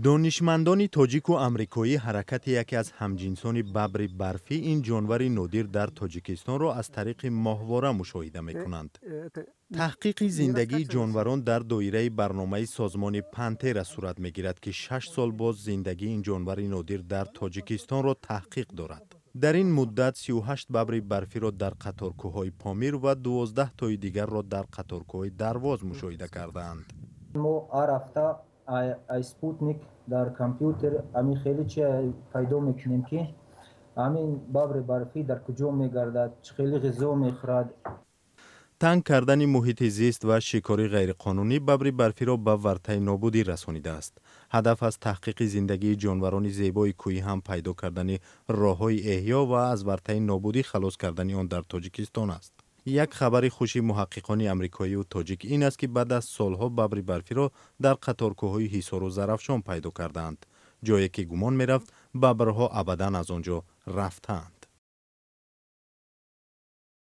Донишмандони тоҷику амрикоӣ ҳаракати яке аз ҳамҷинсони бабри барфӣ, ин ҷонвари нодир дар Тоҷикистонро, аз тариқи моҳвора мушоҳида мекунанд. Таҳқиқи зиндагии ҷонварон дар доираи барномаи созмони Пантера сурат мегирад, ки 6 сол боз зиндагии ин ҷонвари нодир дар Тоҷикистонро таҳқиқ дорад. Дар ин муддат 38 бабри барфиро дар қаторкӯҳҳои Помир ва 12 тои дигарро дар қаторкӯҳҳои Дарвоз мушоҳида кардаанд. Мо ҳар ҳафта ай спутник дар компютер ҳамин хеле чи пайдо мекунем, ки ҳамин бабри барфӣ дар куҷо мегардад, чӣ хеле ғизо мехӯрад. Танг кардани муҳити зист ва шикори ғайриқонунӣ бабри барфиро ба вартаи нобудӣ расонидааст. Ҳадаф аз таҳқиқи зиндагии ҷонварони зебои кӯҳӣ ҳам пайдо кардани роҳҳои эҳё ва аз вартаи нобудӣ халос кардани он дар Тоҷикистон аст. Як хабари хуши муҳаққиқони амрикоию тоҷик ин аст, ки баъд аз солҳо бабри барфиро дар қаторкӯҳҳои Ҳисору Зарафшон пайдо кардаанд, ҷое ки гумон мерафт, бабрҳо абадан аз он ҷо рафтаанд.